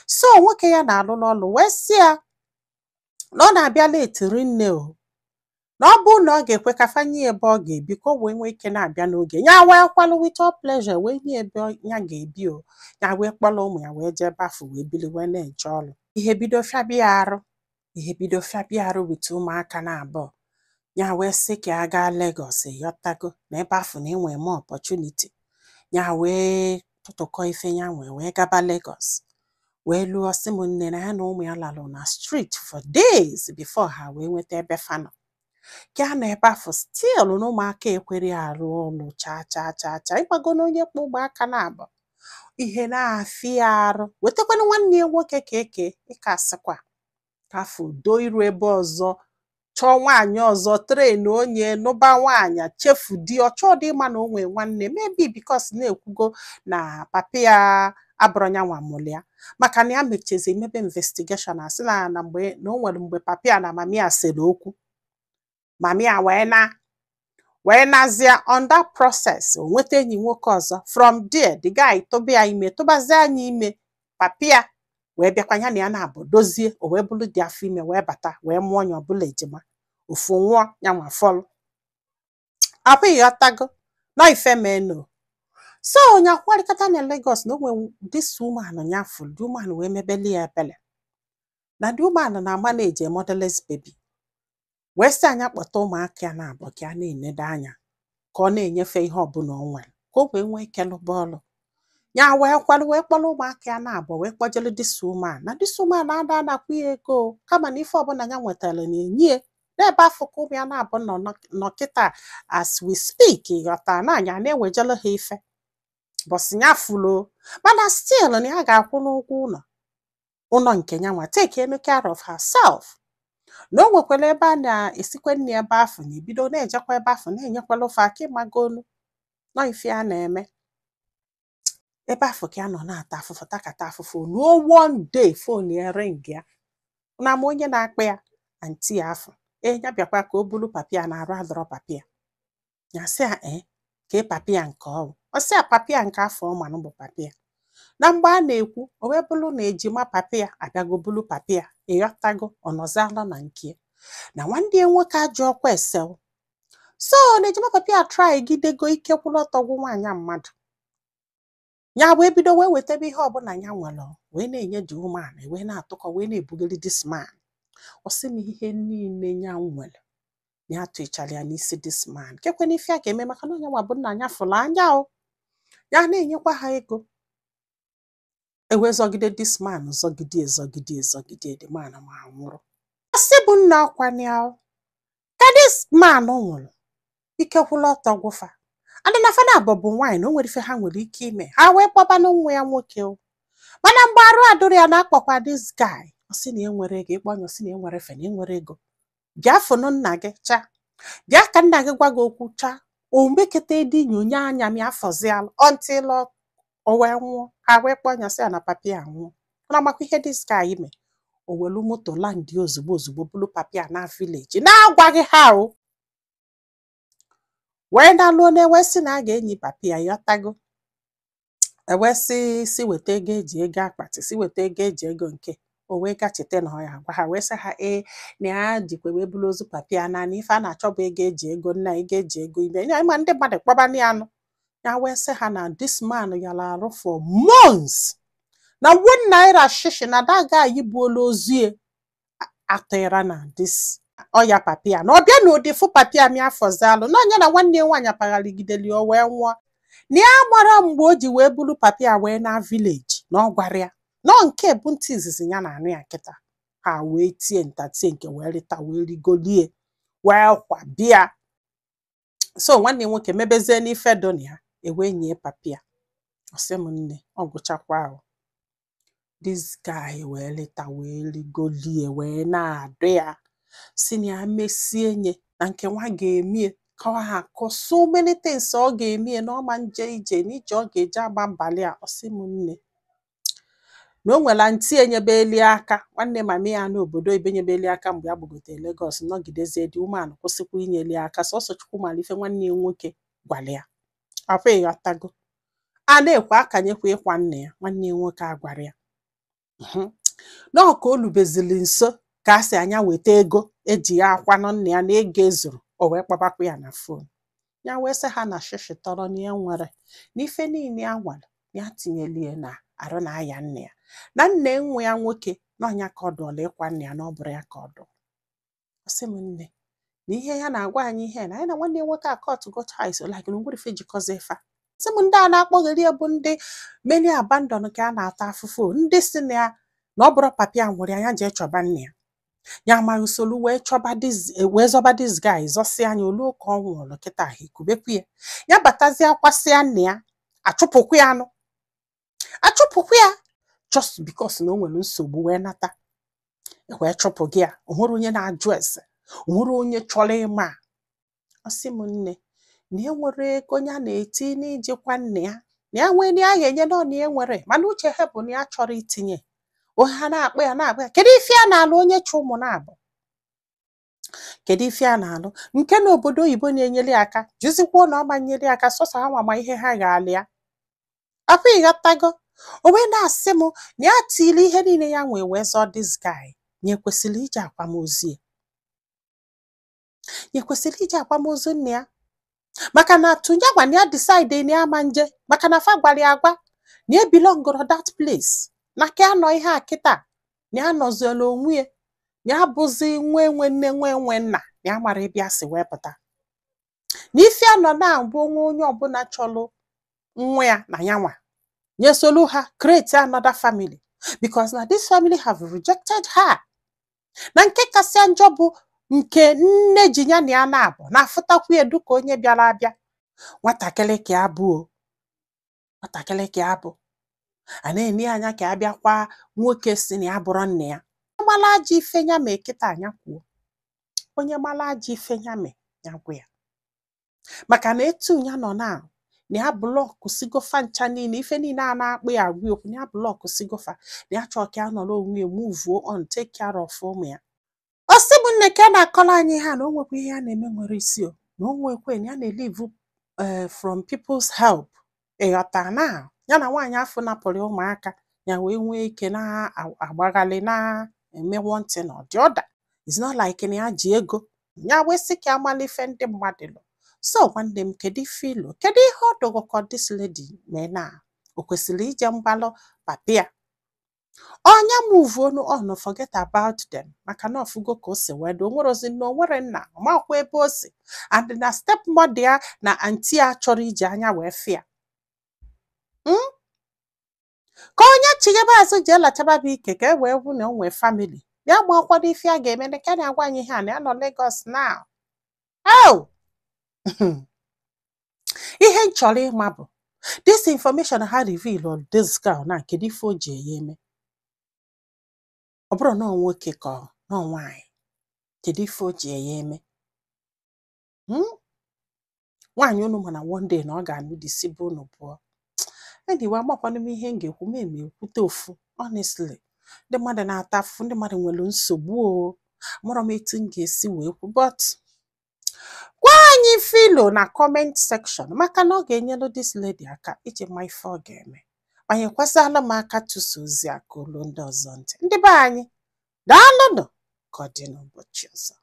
So nwoke ya na-alụlụ ọlụ wee sị ya na ọ na-abịa late rinne o, na ọ bụrụ na ọ ga-ekwe ka fanye ya ebe ọ ga-ebi, ka o wee nwee ike na-abịa n'oge. Ya wee kwalụ with all pleasure, wee nye ebe ya ga-ebi o. Ya wee kpọrọ ụmụ ya wee jee ebe afọ, wee bili, wee na-eje ọlụ. Ihe bido fịabịa arụ, ihe bido fịabịa arụ with ụmụaka na abụọ. Ya wee sị ka ya gaa Lagos, yọtago, na ebe afọ na enwe more opportunity. Ya wee tụtụkọ ife ya nwee, wee gaba Lagos, wee lụọ. Sị m nne, na ya na ụmụ ya lalụ na street for days before ha wee nweta ebe fa nọ. Ka a nọ ebe afọ, still na ụmụaka ekwere ya arụ ọrụ chaa chaa chaa chaa. Ịgbago na onye kpọ ụmụaka na-abụ ihe na-afịa arụ, wetakwanụ nwanne ya nwoke ka eke ịka asịkwa ka afọ udo iru ebe ọzọ, chọọ nwaanyị ọzọ, train onye nụba nwaanyị, chefu di. Ọ chọọ dị ịma na o nwee nwanne, maybe because na-ekwugo na papa ya abụrụ ya nwa mụrụ ya, maka na ya mechezi mebe investigation, asị na mgbe na o nwere mgbe papa ya na mami ya sere okwu, mami ya wee na wee nazie. On that process, o nweta enyi nwoke ọzọ. From there, the guy tụba ya ime, tụbazie anya ime. Papa ya wee bịakwa, ya na ya na-abụ dozie, o wee bụrụ dị afọ ime, wee bata, wee mụọ ya ọbụla ejima. Ofu nwụọ, ya nwa fọlụ akwa. Ịghọtago nọ ife meno. So onye akwụkwarịkọta na Lagos na o nwere this woman ya fụrụ, the woman wee mebeli ya ebele, na the woman na manage a motherless baby, wee sị anya kpọta ụmụaka ya na-abụ ka a na-enedo anya, ka ọ na-enyefe ihe ọbụla o nwere, ka o wee nwee ike lụba ọlụ. Ya wee kwalụ, wee kpọrọ ụmụaka ya na-abụ, wee kpọjere this woman, na this woman ada anakwu ya ego o, kama na ife ọbụla ya nwetara na-enye n'ebe afọ ka ụmụ ya na-abụ nọ nọ kịta as we speak. Ghọta na anya na-ewejere ha ife bọsị ya fụlo, mana still na ya ga-akwụ n'ụgwọ ụlọ, ụlọ nke ya nwa take enu care of herself, na o nwekwara ebe a na-esikwe nri ebe afọ, na ebido na-ejekwa ebe afọ na-enyekwala ofe aka. Ịmagolu nọ ife a na-eme ebe afọ, ka ya nọ na-ata afụfụ, takata afụfụ, ruo one day phone ya ring. Ya na ama onye na-akpa ya, aunty ya afọ ee, ya bịakwa ka o bulu papi ya na-arụ adọrọ papi ya. Ya sị ya ee, ka papi ya nke ọwụ. Ọ sị ya papi ya nke afọ ọ manụ bụ papi ya. Na mgbe a na-ekwu, o wee bụrụ na ejima papi ya abịago bulu papi ya. Ịghọtago, ọ nọziala na nke ya na nwanne ya nwoke ajọ ọkwa ese. So na ejima papi ya try gidego ike kwụrụ ọtọ gwụ nwaanyị mmadụ. Ya wee bido wee wetebe ihe ọbụla ya nwere, wee na-enye the woman, wee na-atụkọ, wee na-ebugari this man. Ọ sị m ihe niile ya nwere ya tụchara ya n'isi this man. Kekwana ife a ga-eme, maka na onye nwa bụ nna ya fụrụ anya o. Ya na-enyekwa ha ego, ewee zọgide this man, zọgide, zọgide, zọgide the man, ma nwụrụ. Asị bụ nna ọkwana ya o. Ka this man nwụrụ, ike kwụrụ ọtọ gwụfa adị na fada abụ bụ nwaanyị, na o nwere ife ha nwere ike ime. Ha wee kpọbanụ nwa ya nwoke o. Mana mgbe arụ adụrụ ya na-akpọkwa this guy, ọ sị na enwere ego ịkpọ anya, ọ sị na enwere efe, na enwere ego. Bịa fụnụ nna gị cha, bịa ka nna gị gwa gị okwu cha. O meketa dị nyonye anya m ya fọzialụ until o wee nwụọ. Ha wee kpọọ anya, sị ya na papi ya nwụọ. Na amakwa ihe this guy mee, o welu moto land ozugbo ozugbo, bulu papi ya na village na-agwaghị ha o, wee naluo na ewee sị na a ga-enyi papi ya. Yọtago, ewee sị si weta ego eji ego akpati, si weta ego eji ego nke o. Wee gachete na ọ ya agwa ha, wee sị ha ee, na ya jikwa wee bulu ozu papi ya, na ife a na-achọ bụ ego eji ego nna, ego eji ego ime ya. Ma ndị mmadụ kpọbanụ ya nụ. Ya wee sị ha na this man yara arụ for months, na ₦1 shishi na that guy buola ozu ya atịra na this ọya papi ya, na ọ bịa na ụdị fụ papi ya mịa fọzalụ na onye na nwanne ya nwaanyị apaghaligideli o wee nwụọ, na ya mara mgbe o ji wee buru papi ya wee na village, na ọ gwara ya na ọ nke bụ ntị izizi ya na anụ ya kịta. Ha wee tie nta tie nke, wee rịta, wee rigolie, wee kwa bịa. So nwanne ya nwoke mebezie n'ife dị na ya, ewee nye papi ya. Ọ sị m nne, ọ gụchakwa ahụ, this guy wee leta, wee rigolie, wee na-adụ ya, si na ya mesie nye na nke nwa ga-emie ka ọ ha akọ so many things ọ ga-emie, na ọma nje ije na ije ọ ga-eje agba mbalị a. Ọ sị m nne, na o nwere aunty enyebeli aka, nwanne mami ya n'obodo ebe nyebeli aka mgbe ya gbagotere Lagos, nọgidezie dị umeanụ kwụsịkwa inyeli aka. Sọsọ Chukwu mara ife nwanne ya nwoke gwara ya. Akwa ịghọtago, a na-ekwe akanyekwa ịkwa nna ya, nwanne ya nwoke agwara ya. Nọọ ka o lubezili nso ka a sị anya weta ego eji ya akwanụ nna ya na ego ezuru, o wee kpọbakwa ya na phone. Ya wee sị ha na shishi tọrọ na ya nwere na ife niile ya nwere ya tinyelie na arụ na aya nna ya na nna nwa ya nwoke na ọnya ka ọ dụọla ịkwa nna ya na ọ bụrụ ya ka ọ dụ. Ọ sị m nne, na ihe ya na-agwa anyị ihe na anyị na nwanne ya nwoke akọtụgo ties, like na nwere ife jikọzi ife a. Sị m, ndị a na-akpọgheri ya bụ ndị many abandon ka a na-ata afụfụ, ndị si na ya na ọ bụrụ papa ya nwụrụ ya, ya jee chọba nna ya. Ya amaghị usoro wee chọba this, wee zọba this guy, zọsịa anya oluo ka ọ nwụrụ kịta ha ekubekwu ya. Ya batazie kwasịa nna ya, achụpụkwa ya, anụ achụpụkwa ya just because na o nwere nsogbu wee nata wee chụpụ gị ya. O nwere onye na-ajụ ese, o nwere onye chọrọ ịma. Ọ sị m nne, na e nwere ego ya na-eti n'ijikwa nna ya, na ya nwee na ya ga-enye nọ na ya nwere, mana uche ha bụ na ya chọrọ itinye ohe. Ha na-akpọ ya, na-akpọ ya, kedu ife a na-alụ onye chụ ụmụ na-abụ? Kedu ife a na-alụ nke na obodo oyibo na-enyere ya aka? Jụzikwuo na ọ ma nyere ya aka, sọsọ ha nwa ma ihe ha ga-alị ya. Afọ ịghọtago? O wee na-asị m na ya tiri ihe niile ya nwee wee zọọ this guy. Ya ekwesịrị ije akwamozu ya? Ya ekwesịrị ije akwamozu nna ya? Maka na tụnya gwa na ya decide na ya ama nje, maka na fa gwara ya agwa na ya belongoro that place, na ka ya nọ ihe a kịta na ya nọziela onwe ya, na ya bụzi nwa enwe nne, nwa enwe nna, na ya mara ebe ya si wee pụta, na ife a nọ na-abụ onwe onye ọbụla chọrọ nwa ya na ya nwa nyesolu ha create another family, because na this family have rejected her. Na nke kasị njọ bụ nke nne ji ya na ya na-abụ na-afụtakwu ya dịka onye bịara abịa. Nwatakịrị ka ya bụ o, nwatakịrị ka ya bụ, a na-ene ya anya ka a bịakwa nwoke si na ya bụrụ nna ya. Mala ajọ ife ya mee kịta, anya kwuo onye mala ajọ ife ya mee, ya gwa ya, maka na etu ya nọ na na ya block sigofa ncha niile, ife niile a na-akpụ ya agwa okwu na ya block sigofa, na ya chọọ ka ya nọrọ onwe ya, move on, take care of ụmụ ya. Ọ sị bụ nne, ka a na-akọrọ anyị ha na o nwekwa ihe a na-eme nwere isi o, na o nwekwe na ya na-elive from people's help. Ịghọta na ya na nwaanyị afọ napụrụ ụmụaka ya wee nwee ike na-agbaghalị na-eme one thing or the other. It's not like na ya ji ego ya wee sị ka amala ife ndị mmadụ lụ. So nwanne m, kedu ife ilo? Kedu ihe ọ dụgo ka this lady mee? Na o kwesịrị ije mgbalụ papa ya? Onye move onu on, forget about them, maka na ọfụgo ka o si wee dị, o nwere ozi na o nwere nna, ọ makwa ebe o si, and na stepmother ya na aunty ya chọrọ iji anya wee fịa. Ka onye chighebe azụ jee lachaba bụ ike ka e wee hụ na o nwee family ya gbakwado ife a ga-eme. Ka na-agwa anyị ihe a na ya nọ Lagos now. Oh, ihe m chọrọ ịma bụ this information ha reveal on this girl na kedu ife o ji ya eme? Ọ bụrụ na ọ nwoke ka ọ na ọ nwaanyị, kedu ife o ji ya eme? Nwaanyị unu ma na one day na ọ ga-anụ di si bụ unu pụọ. Anyway, amakwanụ m ihe m ga-ekwu ma eme ekwute ofu. Honestly, ndị mmadụ na-ata afụfụ, ndị mmadụ nwere nsogbu o. Amarọ m etu m ga-esi wee kwu, but gwa anyị filo na comment section, maka na ọ ga-enyelu this lady aka iji ma ife ọ ga-eme. Banyekwasịala m aka tụso ozi a ka olu ndị ọzọ ntị. Ndị be anyị, daalụnụ. Ka ọ dị n'ụbọchị ọzọ.